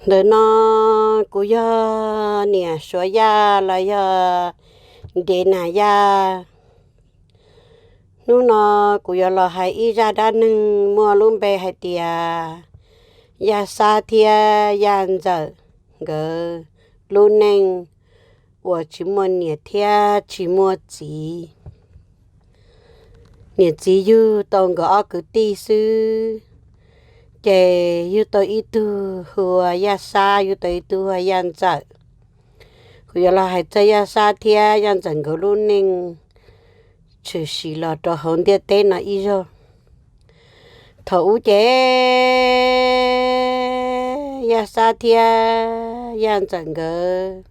Ntawm no kuv yog niam Suav Yaj los yog Ntev Nas Yaj. Hnub no kuv yuav los hais ib zaj dab neeg muaj lub npe hais tias Yaj Xab thiab Yaj Ntxawm nkawd lub neej uas tsis muaj niam thiab tsis muaj txiv. Niam txiv yug tau nkawd ob kwv tij xwb, ces yug tau ib tug hu ua Yaj Xab, yug tau ib tug hu ua Yaj Ntxawm. Kuv yuav los hais txog Yaj Xab thiab Yaj Ntxawm nkawd lub neej tshwm sim los rau hauv ntiaj teb no ib zaug. Thaum ub ces Yaj Xab thiab Yaj Ntxawm nkawd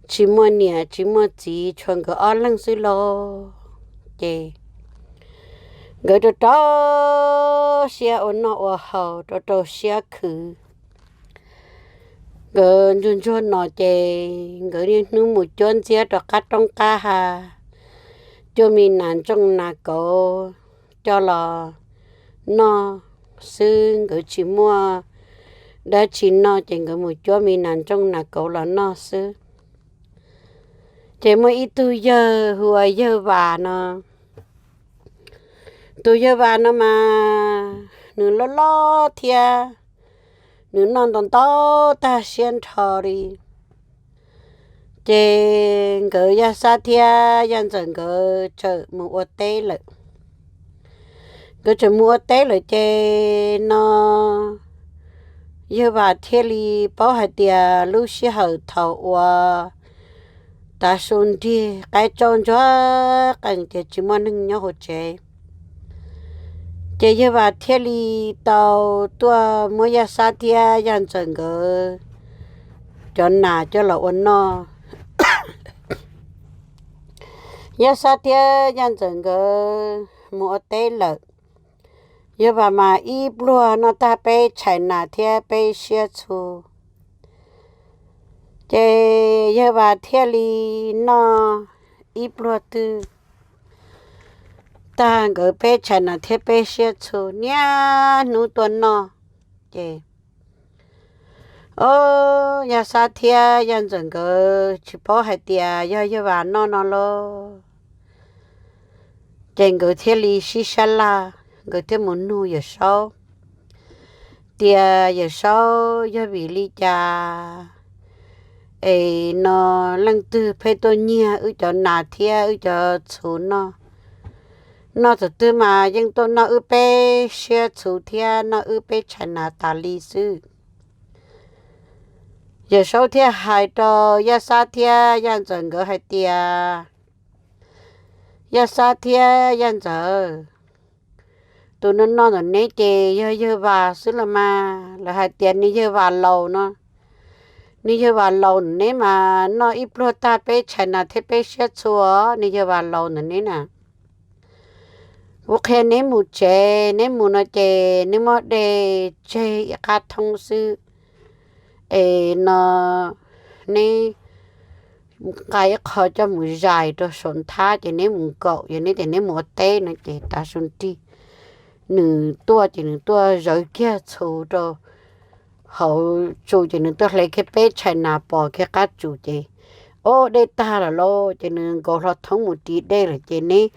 tsis muaj niam tsis muaj txiv, tshuav nkawd ob leeg xwb lauj. Ces nkawd rau rau siab ua noj ua haus, rau rau siab khwv. Nkawd ntsuag ntsuag no ces nkawd niaj hnub mus cuab ntxiab rau qab roob qab hav, cuab me nas ntsooj nas kauv coj los noj xwb, nkawd tsis muaj dab tsi noj ces nkawd mus cuab me nas ntsooj nas kauv los noj xwb. Ces muaj ib tug yawg hu ua yawg Vas no. Tus yawg Vas no mas nws loj loj thiab nws noj ntau ntau tag siab nrho li. Ces nkawd Yaj Xab thiab Yaj Ntxawm nkawd txawm mus ua teb lawm. Nkawd txawm mus ua teb lawm ces no yawg Vas thiaj li paub hais tias lub sij hawm thaum uas tav su nrig qaib tsauj ntsuag qees ces tsis muaj neeg nyob hauv tsev. Ces yawg Vas thiaj li tau tuaj muab Yaj Xab thiab Yaj Ntxawm nkawd cov nas coj los ua noj. Yaj Xab thiab Yaj Ntxawm nkawd mus ua teb lawm. Yawg Vas mas ib pluag noj tag peb tshais nas thiab peb siab txhu. Ces yawg Vas thiaj li noj ib pluag twg tag nkawd peb tshais nas thiab peb siab txhu niaj hnub tuaj noj. Ces o, Yaj Xab thiab Yaj Ntxawm nkawd tsis paub hais tias yog yawg Vas noj no lauj. Ces nkawd thiaj li sib sab laj, nkawd thiaj mus nug Yawm Saub tias, Yawm Saub, yog vim li cas es no leej twg pheej tuaj nyiag wb cov nas thiab wb cov txhuv noj? Noj thaum twg mas yeej tuaj noj wb peb siab txhuv thiab noj wb peb tshais nas tas li xwb. Yawm Saub thiaj hais rau Yaj Xab thiab Yaj Ntxawm nkawd hais tias, Yaj Xab thiab Yaj Ntxawm, tus no noj ntawm neb ces yog yawg Vas xwb los mas. Lawv hais tias nws yawg Vas laus no, nws yawg Vas laus ntawm neb mas noj ib pluag tag peb tshais nas thiab peb siab txhu os, nws yawg Vas laus ntawm neb na. Kuv qhia neb mus tsev, neb mus no ces neb muab dej tseg ib qab thoob xwb, es no neb nqa ib qho coj mus zais rau saum nthab ces neb mus nkaum, yog neb tias neb mus ua teb no ces tav su nrig nws tuaj ces nws tuaj zawv kiag txhuv rau hauv tsu ces nws tuaj hle kiag peb tshais nas pos kiag qab tsu ces, o, dej tag lawm lauj, ces nws nkaus hlo thoob mus ris dej lawm ces neb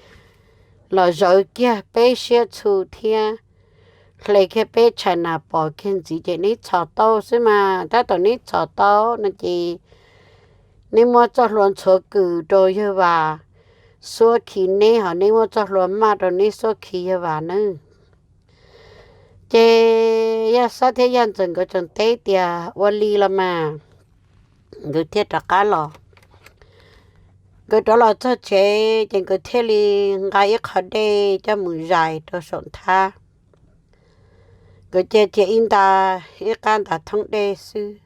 los zawv kiag peb siab txhu thiab hle kiag peb tshais nas pos kiag ntxiv ces neb txhos tau xwb mas. Tab tom neb txhos tau no ces neb muab txoj hlua ntxhuav kws rau yawg Vas xuab khi neb, ho neb muab txoj hlua maj rau neb xuab khi yawg Vas nawb. Ces Yaj Xab thiab Yaj Ntxawm nkawd tseem teb tias, Ua li los mas. Nkawd thiaj rov qab los. Nkawd rov los txog tsev ces nkawd thiaj li nqa ib qho dej coj mus zais rau saum nthab. Nkawd cia cia ib nta, ib qab nta thoob dej xwb.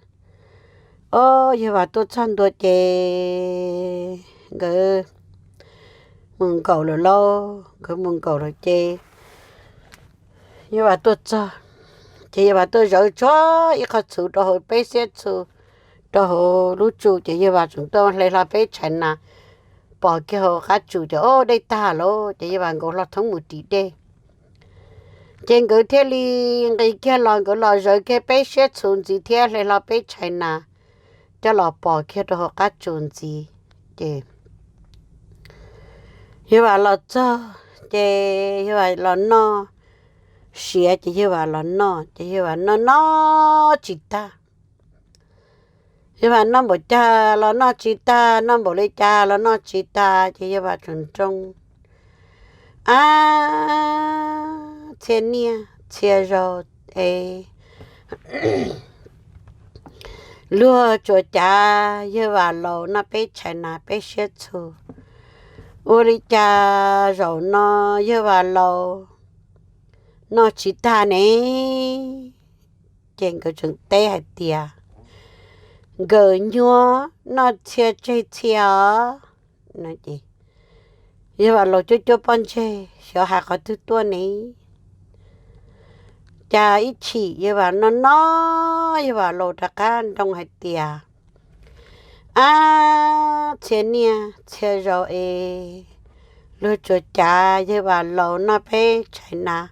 O, yawg Vas tuaj txog ntua ces nkawd mus nkaum lawm lauj. Nkawd mus nkaum lawm ces yawg Vas tuaj txog, ces yawg Vas tuaj zawv tsuag ib qho txhuv rau hauv peb siab txhu, rau hauv lub tsu ces yawg Vas tseem tuaj hle hlo peb tshais nas pos kiag hauv qab tsu ces, o, dej tag lawm ces yawg Vas nkaus hlo thoob mus ris dej. Ces nkawd thiaj li nqis kiag los, nkawd los zawv kiag peb siab txhu ntxiv thiab hle hlo peb tshais nas coj los pov kiag rau hauv qab tsuas ntxiv. Ces yawg Vam los txog ces yawg Vam los noj siav, ces yawg Vam los noj, ces yawg Vam noj noj tsis tag. Yawg Vam noj npaum cas los noj tsis tag, noj npaum li cas los noj tsis tag, ces yawg Vam tseem nroo. Ab, txhia niaj txhia zaus es luag tsuas cav yawg Vam laus noj peb tshais nas peb siab txhu. Ua li cas zaum no yawg Vam laus noj tsis tag ne? Ces nkawd tseem teb hais tias, nkawm nyuag noj txhia tseg txhia os. Yawg Vam laus cuab cuab pob ntseg, xyov hais qhov twg tuaj ne? Cas ib chim yawg Vam noj noj, yawg Vam laus rov qab nroo hais tias, ab, txhia niaj txhia zaus es luag tsuas cav yawg Vam laus noj peb tshais nas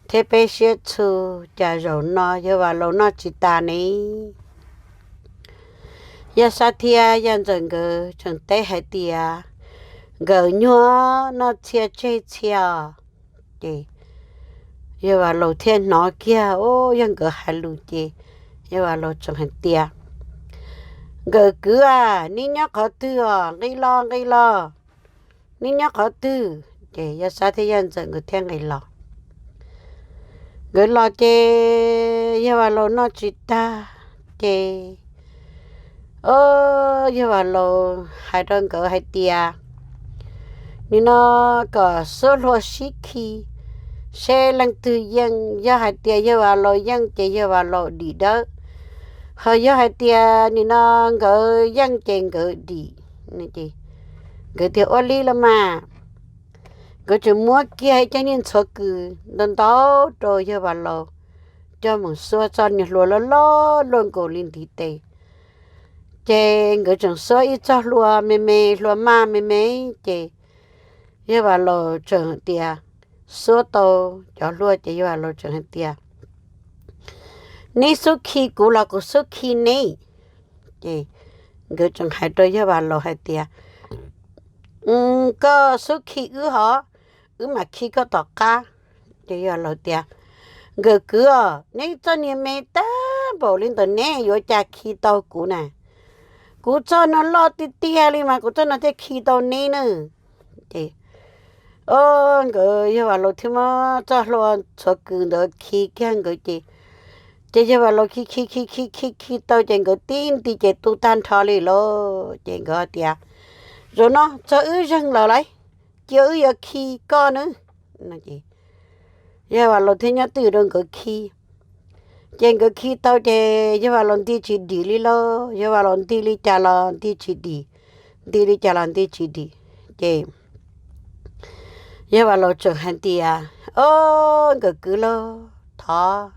thiab peb siab txhu, cas zaum no yawg Vam laus noj tsis tas ne? Yawg Xab thiab Yawg Ntxawm nkawd tseem teb hais tias, nkawm nyuag noj txhia tseg txhia os. Ces yawg Vam laus thiaj hnov kiag, o, yog nkawd hais lus ces yawg Vam laus tseem hais tias, nkawm kwv a, neb nyob qhov twg os? Nqis los, nqis los, neb nyob qhov twg? Ces Yawg Xab thiab Yawg Ntxawm nkawd thiaj nqis los. Nkawd los ces yawg Vam laus noj tsis tag, ces, o, yawg Vam laus hais rau nkawd hais tias, nim no kom xuab hlua sib khi seb leej twg yeej. Yog hais tias yawg Vam laus yeej ces yawg Vam laus dim dawb, ho yog hais tias nim no nkawd yeej ces nkawd dim. Nkawd tias ua li los mas. Nkawd tseem muab kiag ib cov niag ntxhuav kws ntau ntau rau yawg Vam laus coj mus xuab, txoj niag hlua loj loj luaj nkaus li ntiv tes. Ces nkawd tseem xuab ib txoj hlua me me, hlua maj me me, ces yawg Vam laus tseem tias, xuab tau cov hlua ces yawg Vam laus tseem hais tias, neb xub khi kuv los kuv xub khi neb. Ces nkawd tseem hais rau yawg Vam laus hais tias, koj xub khi wb hov, wb mam khi koj tom qab. Ces yawg Vam laus tias, nkawm kwv os, neb txoj niag me tag npaum li ntawm neb yuav cas khi tau kuv na? Kuv txoj no loj tiag tiag li mas kuv txoj no thiaj khi tau neb na. Ces, o, nkawd yawg Vam laus thiaj muab txoj hlua ntxhuav kws ntawd khi kiag nkawd ces, ces yawg Vam laus khi khi khi khi khi khi tau ces nkawd tib nti ces tu tag nrho li lauj. Ces nkawd tias, zaum no txog wb zeeg lawm lauj, cia wb yuav khi koj nawb. Yawg Vam laus thiaj nyob twj ywm rau nkawd khi. Ces nkawd khi tau ces yawg Vam laus nti tsis dim li lauj, yawg Vam laus nti li cas los nti tsis dim, nti li cas los nti tsis dim. Ces yawg Vam laus tseem hais tias, o, nkawm kwv lauj, thov,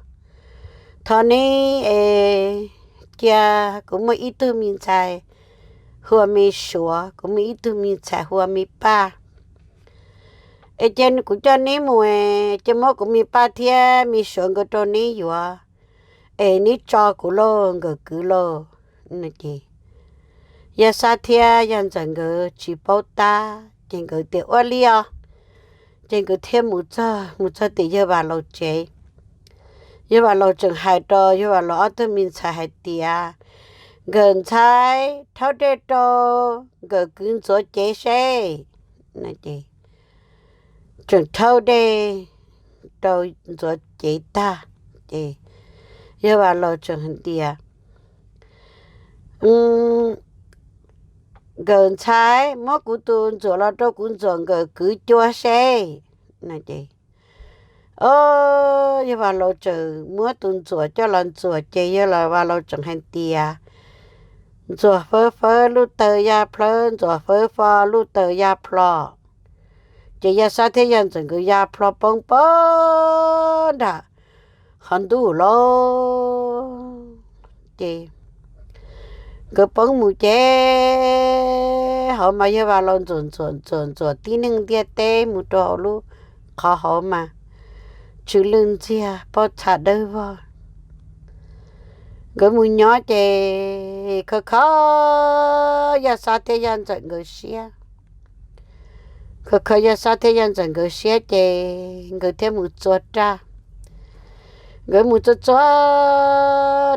thov neb es, cia kuv muaj ib tug me ntxhais hu ua Me Suav, kuv muaj ib tug me ntxhais hu ua Me Paj. Es cia kuv coj neb mus, cia muab kuv Me Paj thiab Me Suav nkawd rau neb yuav, es neb tso kuv lauj, nkawm kwv lauj. Ces Yawg Xab thiab Yawg Ntxawm nkawd tsis paub tab, ces nkawd tias ua li os. Ces nkawd thiaj mus txog, mus txog tim yawg Vam Laus tsev. Yawg Vam Laus tseem hais rau yawg Vam Laus ob tug me ntxhais hais tias, nkawm ntxhais, rhaub dej rau nkawm kwv ntxuav cev seb. Tseem rhaub dej rau ntxuav cev tag, ces yawg Vam Laus tseem hais tias, nkawm ntxhais, muab kuv tus ntxuam los rau kuv ntxuam nkawm kwv cua seb. Yawg Vam Laus tseem muab tus ntxuam coj los ntxuam ces yawg Vam Laus tseem hais tias, ntxuam fawb fawb luj taws ya plhawv, ntxuam fawb fo luj taws ya plho. Ces Yawg Xab thiab Yawg Ntxawm nkawd ya plho poob poob nram qhov ntuj lauj. Ces nkawd poob mus ces hauv mas yawg Vam Laus ntxuam ntxuam ntxuam ntxuam tib neeg ntiaj teb mus rau hauv lub qhov hauv mas, tsw lwj ntxiag, pob txha dawb vog. Nkawd mus nyob ces khaws kho Yaj Xab thiab Yaj Ntxawm nkawd siab. Khaws kho Yaj Xab thiab Yaj Ntxawm nkawd siab ces nkawd thiaj mus txua raj. Nkawd mus txua txua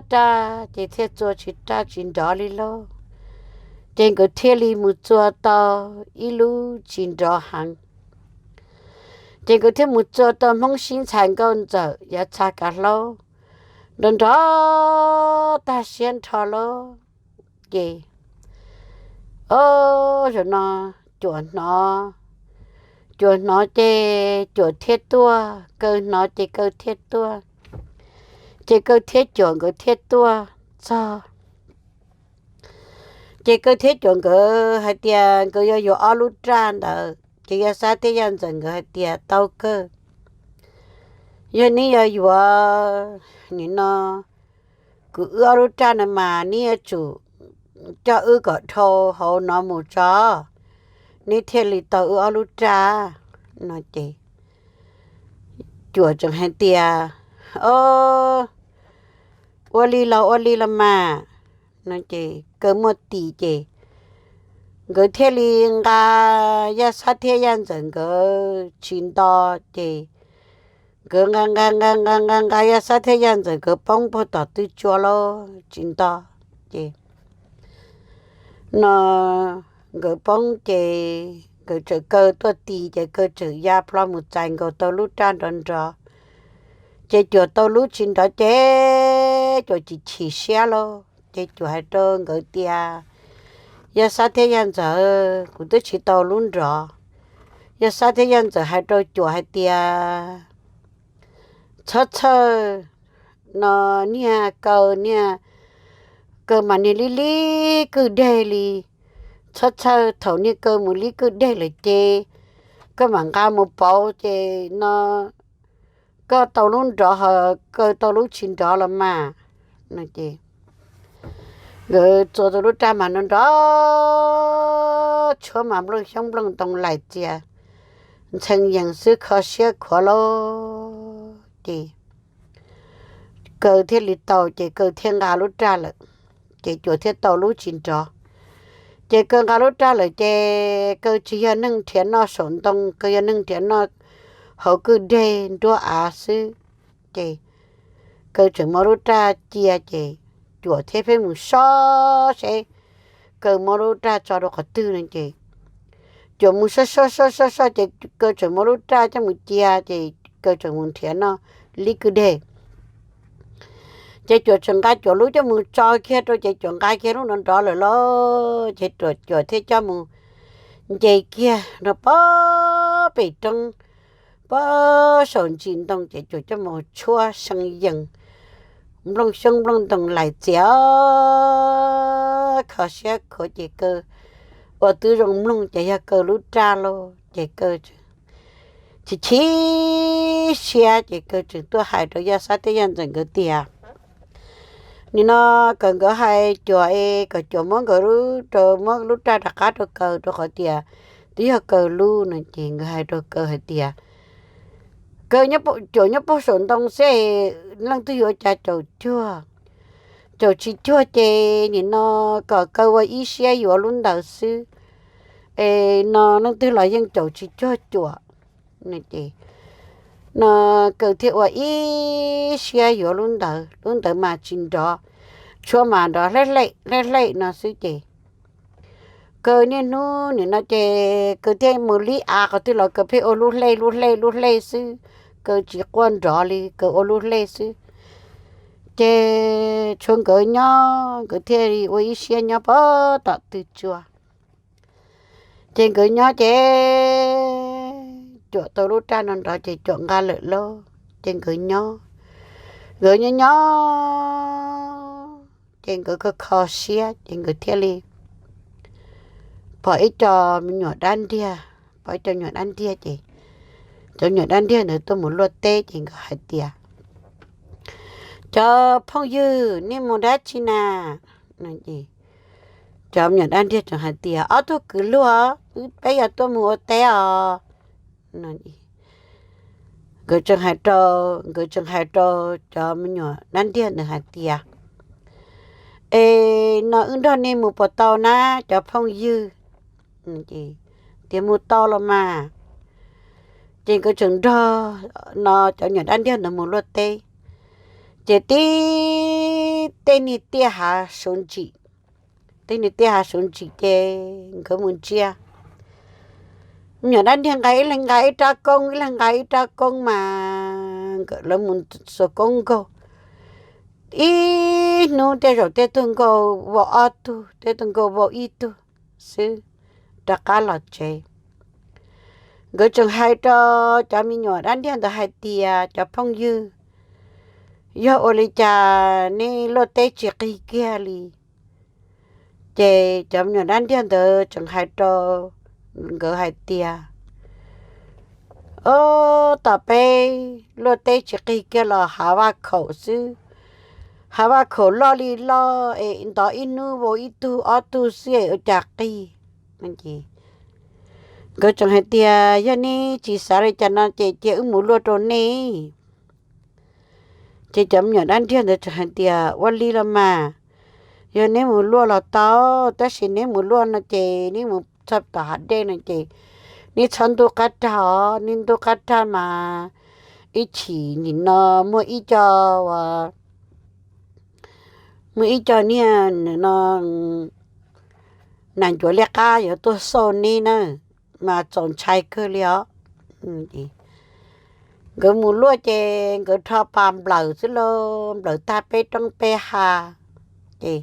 raj ces thiaj txua tsis raj tsis nrov li lauj. Ces nkawd thiaj li mus txua tau ib lub tsis nrov heev. Ces nkawd thiaj mus txua tau Hmoob sib ntxhais nkauj ntxawm yav txha kav hlaub nrov nrov tag siab nrho lauj. Ces, o, zaum no Cuam hnov, Cuam hnov ces Cuam thiaj tuaj, Kaw hnov ces Kaw thiaj tuaj, ces Kaw thiab Cuam nkawd thiaj tuaj txog. Ces Kaw thiab Cuam nkawd hais tias nkawd yuav yuav ob lub raj ntawd, ces Yaj Xab thiab Yaj Ntxawm nkawd hais tias tau kawg, yog neb yuav yuav nim no kuv wb ob lub raj no mas neb yuav tsum coj wb kom dhau hauv no mus tso, neb thiaj li tau wb ob lub raj no ces Cuam tseem hais tias, o, ua li los ua li los mas no ces Kaw muaj tis ces nkawd thiaj li nqa Yaj Xab thiab Yaj Ntxawm nkawd tsis nto ces nkawd nqa nqa nqa nqa nqa nqa Yaj Xab thiab Yaj Ntxawm nkawd poob puag tom twj tsua lauj tsis nto ces no nkawd poob ces nkawd tseem Kaw tuaj tis ces Kaw tseem ya plho mus txais nkaus tau lub raj nrov nrov. Ces Cuam tau lub tsis nrov ces Cuam chim chim siab lauj. Ces Cuam hais rau nkawd tias, Yaj Xab thiab Yaj Ntxawm, kuv twb tsis tau lub nrov. Yaj Xab thiab Yaj Ntxawm hais rau Cuam hais tias, txhob txhawj, no niag Kaw, niag Kaw mas niag lib lib kwj deg li. Txhob txhawj, thaum niag Kaw mus lib kwj deg lawm ces koj mam nqa mus pauv ces no koj tau lub nrov ho Kaw tau lub tsis nrov los mas. No ces nkawd txua tau lub raj mas nrov nrov, tshuab mas nplooj xyoob nplooj ntoo laim txias, ntxhee yees xwb kho siab khuav lauj. Ces Kaw thiaj li tau, ces Kaw thiaj nqa lub raj lawm, ces Cuam thiaj tau lub tsis nrov. Ces Kaw nqa lub raj lawm ces Kaw tsis yog neeg nrhiav noj saum ntoo, Kaw yog neeg nrhiav noj hauv kwj deg nruab av xwb. Ces Kaw tseem muab lub raj cia ces Cuam thiaj pheej mus soj seb Kaw muab lub raj tso rau qhov twg no ces Cuam mus soj soj soj soj soj ces Kaw tseem muab lub raj coj mus cia ces Kaw tseem mus nrhiav noj lib kwj deg. Ces Cuam tseem nqa Cuam lub coj mus tso kiag rau ces Cuam nqa kiag lub nrov nrov lawm lauj. Ces Cuam thiaj coj mus nce kiag rau pem roob, pem saum ntsis ntoo ces Cuam coj mus tshuab see yees, nplooj xyoob nplooj ntoo laim txias, kho siab khuav ces Kaw ua tib zoo mloog ces yog Kaw lub raj lauj. Ces Kaw chim chim siab ces Kaw tseem tuaj hais rau Yaj Xab thiab Yaj Ntxawm nkawd tias, nim no kom nkawd hais Cuam es kom Cuam muab nkawd lub, rau muab lub raj rov qab rau Kaw rau qhov tias twb yog Kaw lub no ces nkawd hais rau Kaw hais tias, Kaw, Cuam nyob puag saum ntoo xwb, leej twg yuav cas caum cuag. Caum tsis cuag ces nim no kom Kaw ua ib siab yuav lub ntawd xwb, es no leej twg los yeej caum tsis cuag Cuam. No ces no Kaw thiaj ua ib siab yuav lub ntawd, lub ntawd mas tsis nrov, tshuab mas nrov hleb hleb hleb hleb no xwb ces Kaw niaj hnub nim no ces Kaw thiaj mus lib av qhov twg los Kaw pheej ua lub hlej lub hlej lub hlej xwb, Kaw tsis quaj nrov li, Kaw ua lub hlej xwb. Ces tshuav nkawd nyob, nkawd thiaj li ua ib siab nyob pem tom twg tsua. Ces nkawd nyob ces Cuam tau lub raj no nrov ces Cuam nqa lawm lauj. Ces nkawd nyob, nkawd nyob nyob ces nkawd kho kho siab ces nkawd thiaj li pom ib co me nyuam dab ntiag, pom ib co nyuam dab ntiag ces cov nyuam dab ntiag ntawd tuaj mus luaj teb ces nkawd hais tias, Cov phooj ywg, nej mus dab tsi na? Cov me nyuam dab ntiag tseem hais tias, Ob tug kwv luag, peb yog tuaj mus ua teb os. Nkawd tseem hais rau, nkawd tseem hais rau cov me nyuam dab ntiag ntawd hais tias, Es no wb nrog nej mus puas tau na, cov phooj ywg? Tias mus tau los mas. Ces nkawd tseem nrog no cov me nyuam dab ntiag ntawd mus luaj teb. Ces tib tej niag tiaj hav suv ntsim, tej niag tiaj hav suv ntsim ces nkawd mus ntsia me nyuam dab ntiag nqa ib leeg nqa ib rab koob, ib leeg nqa ib rab koob mas lawv mus xuas koob nkaug. Ib hnub tej zaum tej tug nkaug vau ob tug, tej tug nkaug vau ib tug xwb rov qab los tsev. Nkawd tseem hais rau cov me nyuam dab ntiag ntawd hais tias, Cov phooj ywg, yog ua li cas nej luaj teb tsis qig kiag li? Ces cov me nyuam dab ntiag ntawd tseem hais rau nkawd hais tias, Ob, tom peb luaj teb tsis qig kiag los hav vaj khaum xwb. Hav vaj khaum loj li loj es ntov ib hnub vau ib tug ob tug xwb es ua cas qig? Nkawd tseem hais tias, Yog nej tsis xav li cas no ces cia wb mus luaj rau nej. Ces cov me nyuam dab ntiag ntawd tseem hais tias, Ua li los mas, yog neb mus luaj los tau, tab sis neb mus luaj no ces neb mus txog tom hav dej no ces neb txhob ntub qab rag os, neb ntub qab rag mas ib chim nim no muaj ib co, muaj ib co niag no nas ncuav liab qab yuav tuaj xauj neb na, mas txaus ntshai kawg li os. Nkawd mus luaj ces nkawd rho pas nplawm xwb lauj, nplawm tag peb roob peb hav. Ces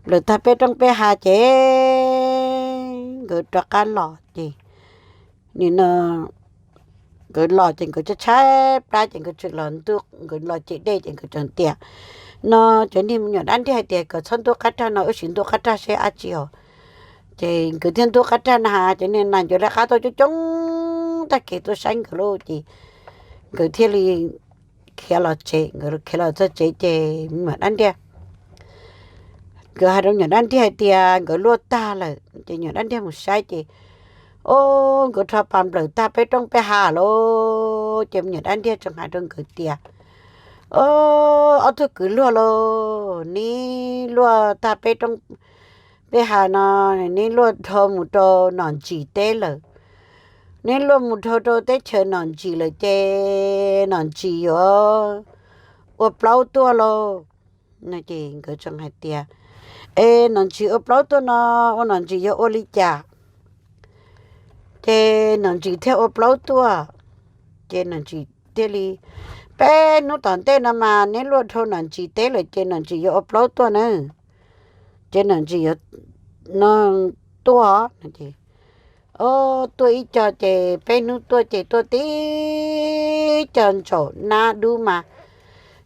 nplawm tag peb roob peb hav ces nkawd rov qab los ces nim no nkawd los ces nkawd tshaib tshaib plab ces nkawd tseem los ntu, nkawd los cem dej ces nkawd tseem tias, no cov niag me nyuam dab ntiag hais tias kom txhob ntub qab rag no, wb sim ntub qab rag seb dab tsi os. Ces nkawd thiaj ntub qab rag na has ces niag nas ncuav liab qab tuaj coob coob tag kev tuaj saib nkawd lauj ces nkawd thiaj li khiav los tsev. Nkawd khiav los txog tsev ces me nyuam dab ntiag, nkawd hais rau me nyuam dab ntiag hais tias nkawd luaj tag lawm ces me nyuam dab ntiag mus saib ces, o, nkawd rho pas nplawm tag peb roob peb hav lauj. Ces me nyuam dab ntiag tseem hais rau nkawd tias, o, ob tug kwv luag lauj, neb luaj tag peb roob peb hav no, neb luaj dhau mus rau nom ntsis teb lawm. Neb luaj mus dhau rau teb chaws nom ntsis lawm ces nom ntsis yuav ua plaub tuaj lauj. Ces nkawd tseem hais tias, es nom ntsis ua plaub tuaj no, ua nom ntsis yog ua li cas ces nom ntsis thiaj ua plaub tuaj? Ces nom ntsis thiaj li, peb hnub tom ntej no mas neb luaj dhau nom ntsis teb lawm ces nom ntsis yuav ua plaub tuaj na. Ces nom ntsis yuav no tuaj os. Tuaj ib co ces peb hnub tuaj ces tuaj tib co ntsaum nab dub mas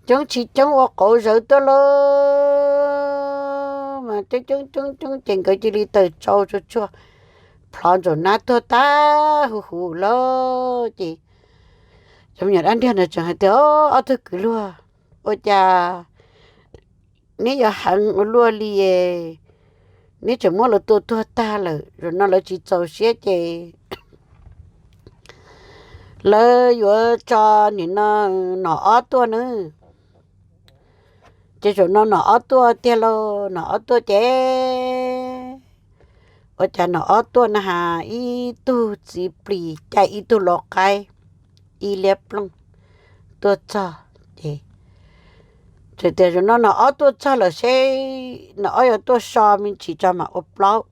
coob tsis coob ua qauv zawv tuaj lauj. Mas coob coob coob coob ces nkawd cia li taws tsau tsuag tsuag plhov ntsaum nab tuag tag huv huv lawm ces cov me nyuam dab ntiag ntawd tseem hais tias, ob tug kwv luag, ua cas neb yuav heev ua luaj li, neb tseem muab lawv tua tuag tag lawm, zaum no lawv tsis txaus siab ces lawv yuav tso nim no nom ob tuaj nawb. Ces zaum no nom ob tuaj tiag lauj, nom ob tuaj ces ua cas nom ob tuaj na has ib tug txiv plis caij ib tug lau qaib ib liab plooj tuaj txog ces txawm tias zaum no nom ob tuaj txog lawm seb nom ob yuav tuaj so me ntsis tso mam ua plaub.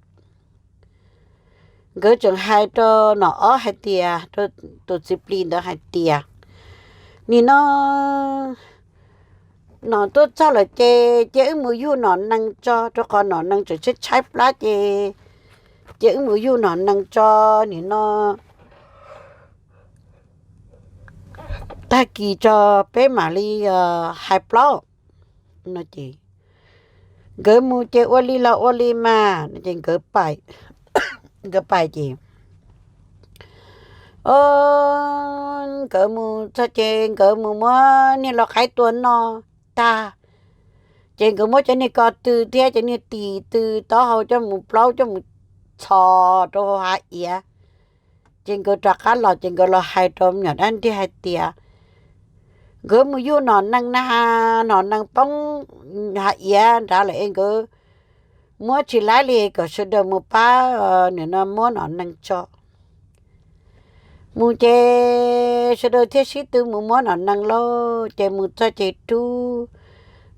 Nkawd tseem hais rau nom ob hais tias, rau tus txiv plis ntawd hais tias, nim no nom tuaj txog lawm ces cia wb mus yug nom nees tso, rau qhov nom nees tseem tshaib tshaib plab ces cia wb mus yug nom nees tso, nim no tag kis tso peb mam li hais plaub no ces nkawd mus ces ua li los ua li mas no ces nkawd pais, nkawd pais ces o, nkawd mus txog ces nkawd mus muab niag lau qaib tua noj tag ces nkawd muab cov niag ko tw thiab cov niag tis tw taub hau coj mus plaub coj mus txhos rau hauv hav iav. Ces nkawd rov qab los ces nkawd los hais rau me nyuam dab ntiag hais tias nkawd mus yug nom nees na, nom nees poob hav iav nrad lawm es nkawd muab tsis laib li, kom sawv daws mus pab nim no muab nom nees tso. Mus ces sawv daws thiaj sib tw mus muab nom nees lauj. Ces mus txog ces rub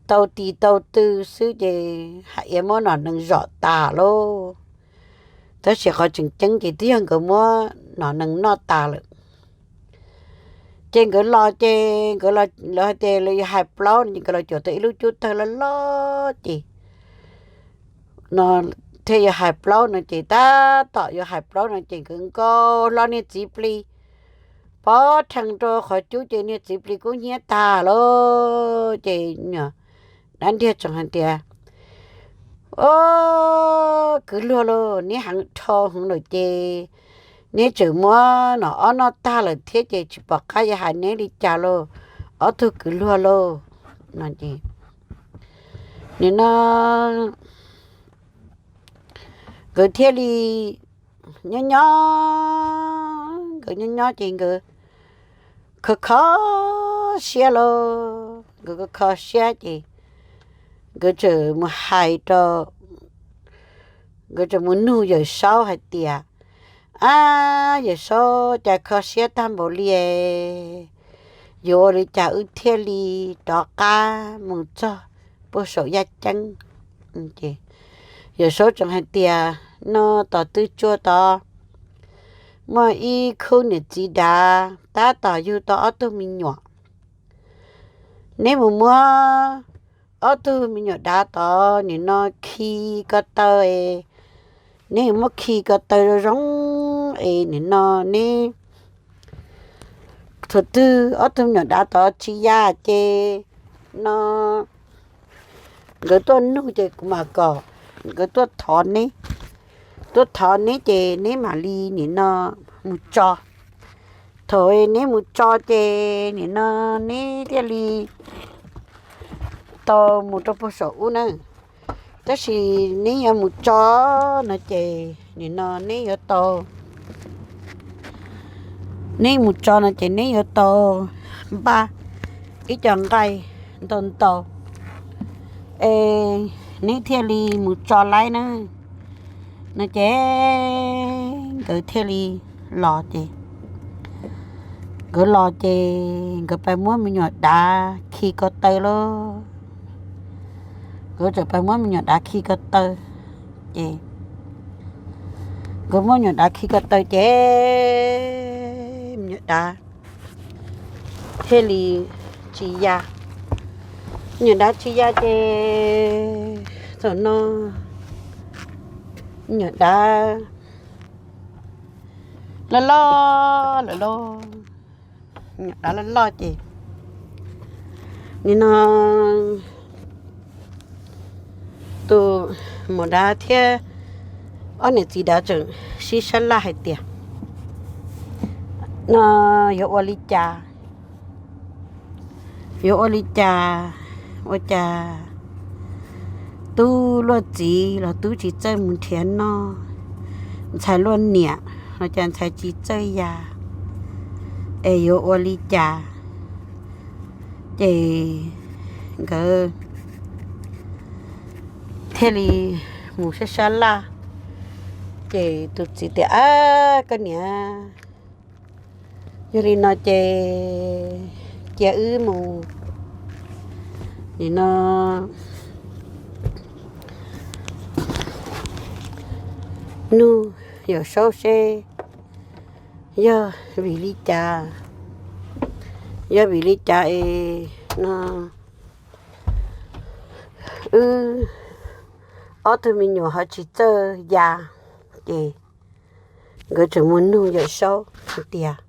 tau tis tau tw xwb ces hav iav muab nom nees zom tas lauj. Tab sis qhov tseem ceeb ces twb yog nkawd muab nom nees noj tas lawm. Ces nkawd los ces nkawd, lawv hais tias lawv yuav hais plaub no ces nkawd los cuam tau ib lub cub tawg loj loj ces no thiaj yuav hais plaub no ces tab tom yuav hais plaub no ces nkawd nkaus hlo niag txiv plis pov rhees rau qhov cub ces niag txiv plis kub hnyiab tag lauj. Ces dab ntiag tseem hais tias, Au, kwv luag lauj, neb heev dhau heev lawm ces neb tseem muab nom ob noj tag lawm thiab ces tsis pom qab yuav hais neb li cas lauj, ob tug kwv luag lauj. No ces nim no nkawd thiaj li nyob nyob, nkawd nyob nyob ces nkawd kho kho siab lauj. Nkawd kho kho siab ces nkawd tseem mus hais rau, nkawd tseem mus nug Yawm Saub hais tias, Ab, Yawm Saub, cas kho siab tag npaum li, yuav ua li cas wb thiaj li rov qab mus txog puag saum yaj ceeb? Ces Yawm Saub tseem hais tias, No tom tw tsua tod muaj ib khub niam txiv dav tab tom yug tau ob tug me nyuam. Neb mus muab ob tug me nyuam dav tod nim no khi ko taw, neb muab khi ko taw zoo zoo es nim no neb thaum twg ob tug me nyuam dav tod tsis ya ces no nkawd tuaj nug ces kuv mam kom nkawd tuaj thov neb, tuaj thov neb ces neb mam li nim no mus tso. Thaum neb mus tso ces nim no neb thiaj li tau mus rau puag saum ub na. Tab sis neb yuav mus tso no ces nim no neb yuav tau, neb mus tso no ces neb yuav tau npaj ib co nqaij ntau ntau es neb thiaj li mus tso laib na. No ces nkawd thiaj li los ces nkawd los ces nkawd pais muab me nyuam dav khi ko taw lauj. Nkawd txawm pais muab me nyuam dav khi ko taw ces nkawd muab me nyuam dav khi ko taw ces me nyuam dav thiaj li tsis ya. Me nyuam dav tsis ya ces thaum no me nyuam dav loj loj lawm lauj. Me nyuam dav loj loj ces nim no tus muam dav thiab ob niam txiv dav tseem sib sab laj hais tias, No yuav ua li cas? Yuav ua li cas? Ua cas tub luaj txiv los tub tsis txawj mus nrhiav noj, ntxhais luaj niam los cas ntxhais tsis txawj ya, es yuav ua li cas? Ces nkawd thiaj li mus sab sab laj. Ces tus txiv tias, Ab, koj niam, yog li no ces cia wb mus, nim no nug Yawm Saub seb yog vim li cas, yog vim li cas es no wb ob tug me nyuam ho tsis txawj ya. Ces nkawd tseem mus nug Yawm Saub hais tias,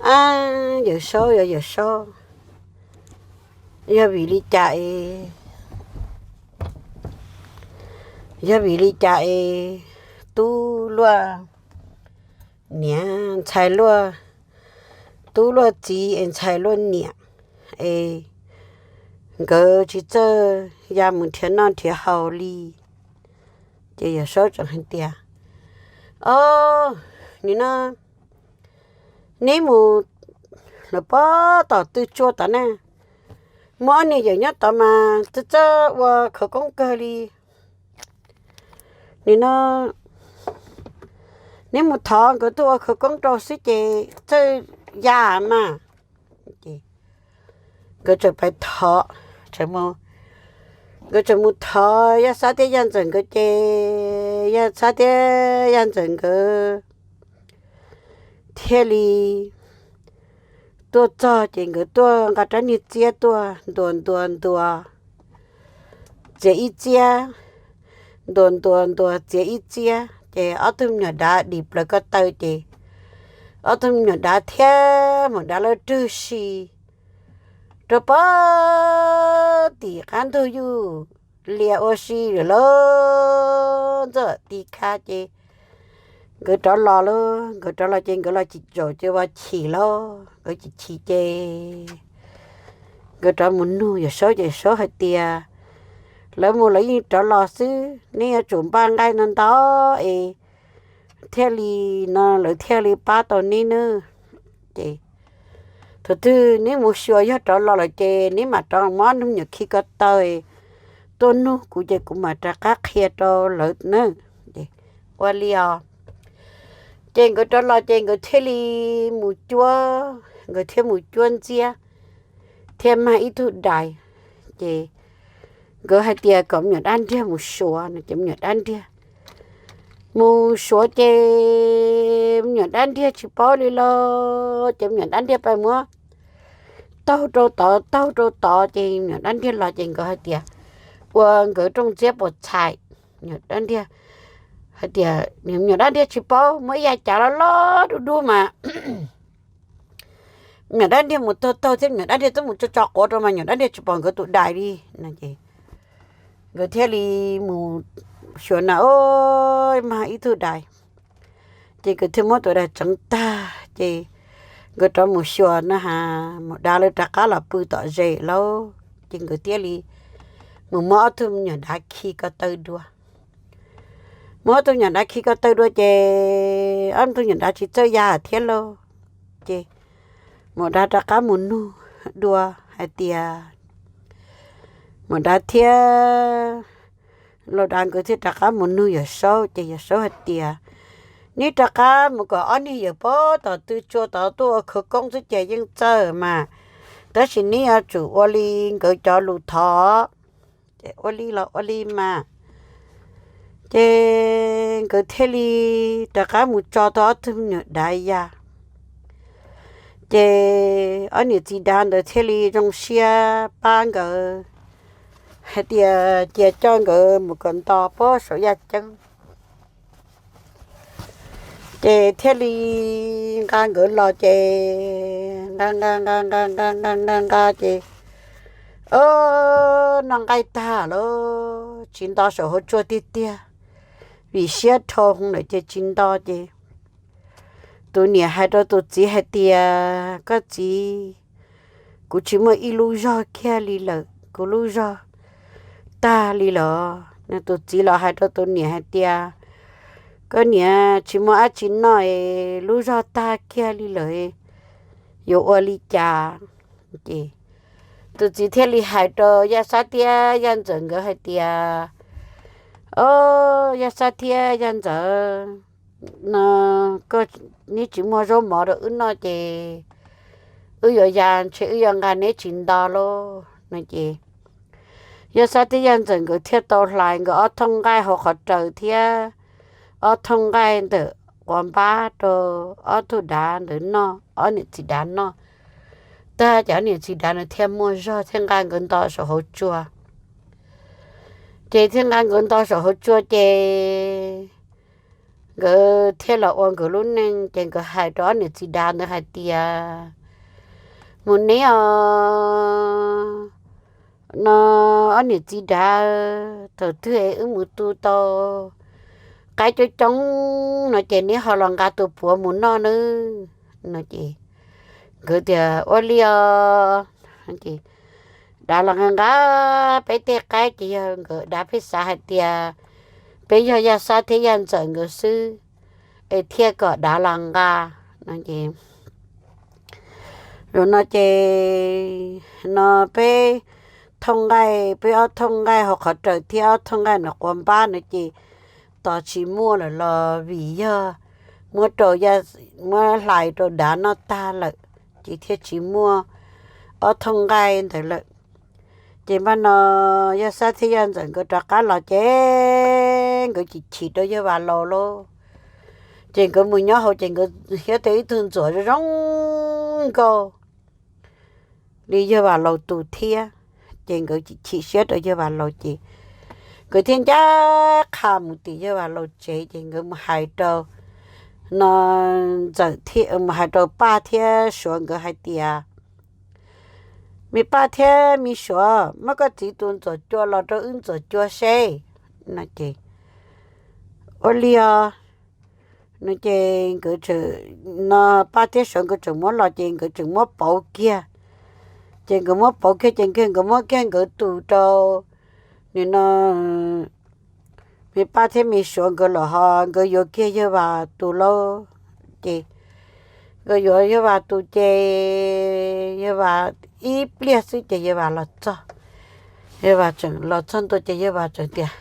Ab, Yawm Saub, yog Yawm Saub, yog vim li cas es, yog vim li cas es tub luaj niam, ntxhais luaj, tub luaj txiv es ntxhais luaj niam es nkawd tsis txawj ya mus nrhiav noj nrhiav haus li? Ces Yawm Saub tseem hais tias, Au, nim no Neb mus lawm pob tom tw tsua tom na, muaj ob niag yawm nyob tod mas txawj txawj ua khawv koob kawg li. Nim no neb mus thov nkawd tuaj ua khawv koob rau xwb ces txawj ya mas. Nkawd txawm pais thov, nkawd txawm mus thov Yaj Xab thiab Yaj Ntxawm nkawd ces Yaj Xab thiab Yaj Ntxawm nkawd thiaj li tuaj txog ces nkawd tuaj nqa rab niag txiab tuaj ntuas ntuas ntuas, txiav ib txiab, ntuas ntuas ntuas txiav ib txiab ces ob tug me nyuam dav dim plaws ko taw ces ob tug me nyuam dav thiab maum dav lawv rwg si rau pem tim qab ntug yuj lias ua si lawm lauj. Ntxuaj ti kha ces nkawd rov los lauj, nkawd rov los ces nkawd los tsis zaum ces ua chim lauj, nkawd chim chim ces nkawd rov mus nug Yawm Saub ces Yawm Saub hais tias lawv mus lawv yeej rov los xwb, neb yuav tsum npaj nqaij no ntau es thiaj li no lawv thiaj li pab tau neb nawb. Ces thaum twg neb mus xyuas yog rov los lawm ces neb mam rov muab ob tug me nyuam khi ko taw tuaj nug kuv ces kuv mam rov qab qhia rau lawv nawb. Ua li os. Ces nkawd rov los ces nkawd thiaj li mus cuab, nkawd thiaj mus cuab ntxiab thiab mag ib tug dais. Ces nkawd hais tias kom me nyuam dab ntiag mus suav no ces me nyuam dab ntiag mus suav ces me nyuam dab ntiag tsis paub li los ces me nyuam dab ntiag pais muab taug rau tod taug rau tod ces me nyuam dab ntiag los ces nkawd hais tias ua nkawd rooj ntxiab puas txhais. Dab ntiag hais tias me nyuam dab ntiag tsis paub, muab ib yav cav loj loj dub dub mas me nyuam dab ntiag mus taug taug thiab me nyuam dab ntiag twb mus tso tso quav rau mas me nyuam dab ntiag tsis pom nkawd tus dais li no ces nkawd thiaj li mus xyuas na o, mag ib tug dais. Ces nkawd thiaj muab tus dais tseev tag ces nkawd rov mus xyuas na has maum dav lawv rov qab los pw tom zes lauj. Ces nkawd thiaj li mus muab ob tug me nyuam dav khi ko taw dua. Muab ob tug me nyuam dav khi ko taw dua ces ob tug me nyuam dav tsis txawj ya thiab lauj. Ces maum dav rov qab mus nug dua hais tias maum dav thiab laus dav nkawd thiaj rov qab mus nug Yawm Saub ces Yawm Saub hais tias neb rov qab mus kom ob niag yawm pob tom tw tsua tod tuaj ua khawv koob xwb ces yeej txawj mas, tab sis neb yuav tsum ua li nkawd cov lus thov. Ces ua li los ua li mas. Ces nkawd thiaj li rov qab mus tso tau ob tug me nyuam dav ya. Ces ob niam txiv dav ntawd thiaj li zoo siab pab nkawd hais tias cia coj nkawd mus kom nto pob saum yaj ceeb. Ces thiaj li nqa nkawd los ces nqa nqa nqa nqa nqa nqa nqa nqa ces noj nqaij tag lawm tsis nto saum hauv tsua tiag tiag, vim siab dhau lawm ces tsis nto ces tus niam hais rau tus txiv hais tias koj txiv, kuv tsis muaj ib lub zog kiag li lawm, kuv lub zog tag li lawm. Tus txiv los hais rau tus niam hais tias koj niam, tsis muaj dab tsi noj es lub zog tag kiag li lawm, yuav ua li cas? Ces tus txiv thiaj li hais rau Yaj Xab thiab Yaj Ntxawm nkawd hais tias o, Yaj Xab thiab Yaj Ntxawm, no neb tsis muaj zaub mov rau wb noj ces wb yuav ya ntshe wb yuav nqa neb tsis nto lauj no ces Yaj Xab thiab Yaj Ntxawm nkawd thiaj tau hlais nkawd ob thooj nqaij hauv qhov raws thiab ob thooj nqaij ntawm quav npab rau ob tug dav ntawd noj, ob niam txiv dav noj tag ces ob niam txiv dav ntawd thiaj muaj zog thiaj nqa nkawd nto saum hauv tsua. Ces thiaj nqa nkawd nto saum hauv tsua ces nkawd thiaj los ua nkawd lub neej ces nkawd hais rau ob niam txiv dav ntawd hais tias mus neb os, no ob niam txiv dav, thaum twg es wb mus tu tau qaib coob coob no ces neb ho los nqa tus puav mus noj nawb no ces nkawd tias ua li os. Dav los nqa nqa peb tej qaib ces yog nkawd dav pheej xav hais tias peb yog Yaj Xab thiab Yaj Ntxawm nkawd xwb es thiaj kom dav los nqa no ces Zaum no ces no peb thooj nqaij, peb ob thooj nqaij hauv qhov raws thiab ob thooj nqaij no quav npab no ces tos tsis muaj lawm los vim yog muab rau, muab hlais rau dav noj tag lawm ces thiaj tsis muaj ob thooj nqaij ntawd lawm. Ces npaj no Yaj Xab thiab Yaj Ntxawm nkawd rov qab los ces nkawd chim chim rau Yawg Vam Laus lauj. Ces nkawd mus nyob hauv ces nkawd thiab tau ib tug ntxuam zoo zoo nkauj li Yawg Vam Laus tus thiab. Ces nkawd chim chim siab rau Yawg Vam Laus ces nkawd thiaj ncaj qha mus tim Yawg Vam Laus tsev ces nkawd mus hais rau no Ntxawm thiab mus hais rau Paj thiab Suav nkawd hais tias, Me Paj thiab me Suav, muab koj txiv tus ntxuam cua los rau wb ntxuam cua seb. No ces, Ua li os. No ces nkawd, no Paj thiab Suav nkawd tseem muab los ces nkawd tseem muab pauv kiag. Ces nkawd muab pauv kiag ces nkawd muab kiag nkawd tus rau, nim no me Paj thiab me Suav nkawd los ho nkawd yuav kiag Yawg Vam tus lauj. Ces nkawd yuav Yawg Vam tus ces Yawg Vam ib pliag xwb ces Yawg Vam los txog. Yawg Vam tseem los txog ntua ces Yawg Vam tseem tias,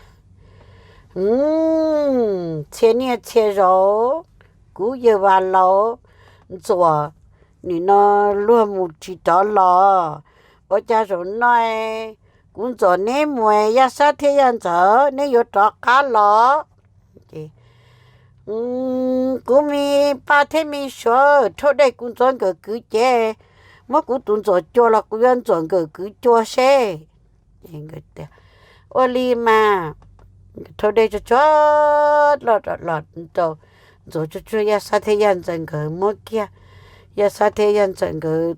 Txhia niaj txhia zaus kuv Yawg Vam Laus ntxuam nim no luag mus tsis rov los, ua cas zaum no kuv ntxuam neb mus Yaj Xab thiab Yaj Ntxawm neb yuav rov qab los? Kuv me Paj thiab me Suav rhaub dej kuv ntxuav nkawm kwv ces muab kuv tus ntxuam cua los kuv yuav ntxuam nkawm kwv cua seb. Ua li mas, rhaub dej tsuag tsuag los rau ntxuav tsuag tsuag Yaj Xab thiab Yaj Ntxawm nkawd muab kiag Yaj Xab thiab Yaj Ntxawm nkawd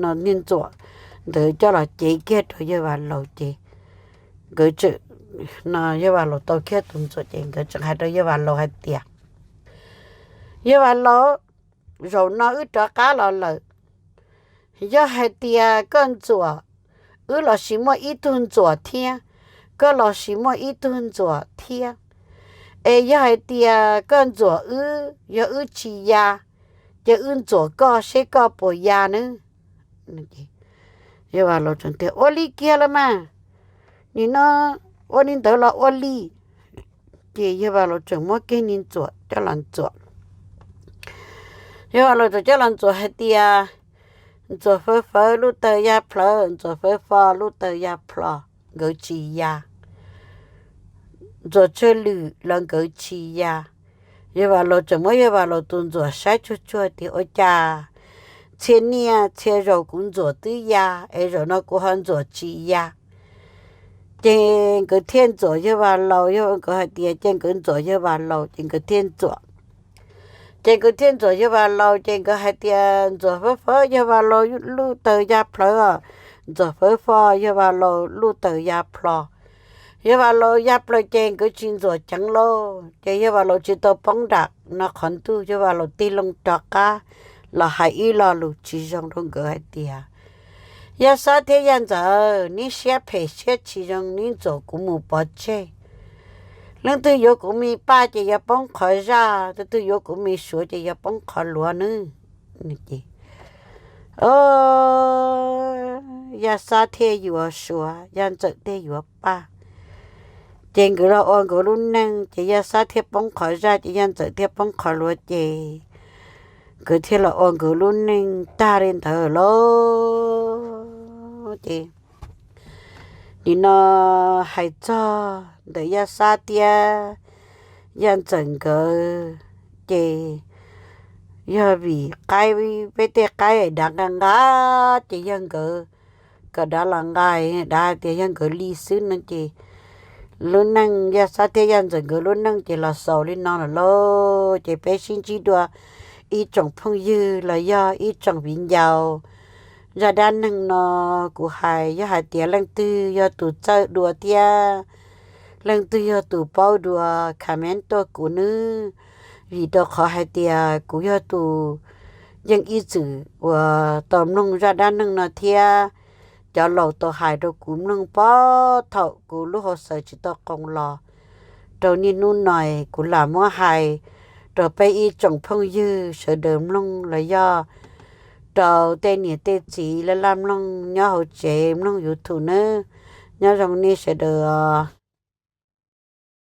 no niag ntxuam ntawd coj los cev kiag rau Yawg Vam Laus ces nkawd tseem, no Yawg Vam Laus tau kiag tus ntxuam ces nkawd tseem hais rau Yawg Vam Laus hais tias, Yawg Vam Laus, zaum no wb rov qab los lawm. Yog hais tias koj ntxuam wb los sis muaj ib tug ntxuam thiab, koj los sis muaj ib tug ntxuam thiab, es yog hais tias koj ntxuam wb yog wb tsis ya, ces wb ntxuam koj seb koj puas ya nawb. Yawg Vam Laus tseem tias, Ua li kiag los mas, nim no ua li ntawd los ua li. Ces Yawg Vam Laus tseem muab kiag niag ntxuam coj los ntxuam. Yawg Vam Laus tseem coj los ntxuam hais tias, Ntxuam fawv fawv lub taw ya plhawv, ntxuam fawv fo lub taw ya plho, nkawd tsis ya. Ntxuam tsawg lwm los nkawd tsis ya. Yawg Vam Laus tseem muab Yawg Vam Laus tus ntxuam saib tsuag tsuag tias, Ua cas txhia niaj txhia zaus kuv ntxuam twb ya es zaum no kuv ho ntxuam tsis ya? Ces nkawd thiaj ntxuam Yawg Vam Laus, yog nkawd hais tias ces nkawd ntxuam Yawg Vam Laus ces nkawd thiaj ntxuam. Ces nkawd thiaj ntxuam Yawg Vam Laus ces nkawd hais tias, Ntxuam fawv fawv Yawg Vam Laus lub taw ya plhawv, ntxuam fawv fo Yawg Vam Laus lub taw ya plho. Yawg Vam Laus ya plaws ces nkawd tsis ntxuam ceev lauj, ces Yawg Vam Laus tsis tau poob nram no qhov ntuj, Yawg Vam Laus tig loo rov qab los hais ib lo lus tsis zoo rau nkawd hais tias, Yaj Xab thiab Yaj Ntxawm, neb siab phem siab tsis zoo, neb ntxuam kuv mus pov tseg. Leej twg yuav kuv me Paj ces yog poob qhov zaj, leej twg yuav kuv me Suav ces yog poob qhov luav nawb. Yaj Xab thiaj yuav Suav, Yaj Ntxawm thiaj yuav Paj. Ces nkawd los ua nkawd lub neej ces Yaj Xab thiaj poob qhov zaj ces Yaj Ntxawm thiaj poob qhov luav ces nkawd thiaj los ua nkawd lub neej tag li ntawd lauj. Ces nim no hais txog ntawm Yaj Xab thiab Yaj Ntxawm nkawd ces yog vim qaib, peb tej qaib dav nqa nqa ces yog nkawd kom dav los nqa, dav hais tias yog nkawd li xwb no ces lub neej Yaj Xab thiab Yaj Ntxawm nkawd lub neej ces los xaus li no lawm lauj. Ces peb sib ntsib dua ib tsoom phooj ywg los yog ib tsoom viv ncaus, zaj dab neeg no kuv hais yog hais tias leej twg yog tus txawj dua thiab leej twg yog tus paub dua comment tuaj kuv nawb. Vim rau qhov hais tias kuv yog tus yeej ib txwm uas tau mloog zaj dab neeg no thiab cov laus tau hais rau kuv mloog puag thaum kuv lub hauv xaws tsis tau qoos los rau niaj hnub no, kuv lam muab hais rau peb ib tsoom phooj ywg sawv daws mloog los yog rau tej niam tej txiv laj laj mloog nyob hauv tsev mloog YouTube nawb. Nyob zoo nej sawv daws os.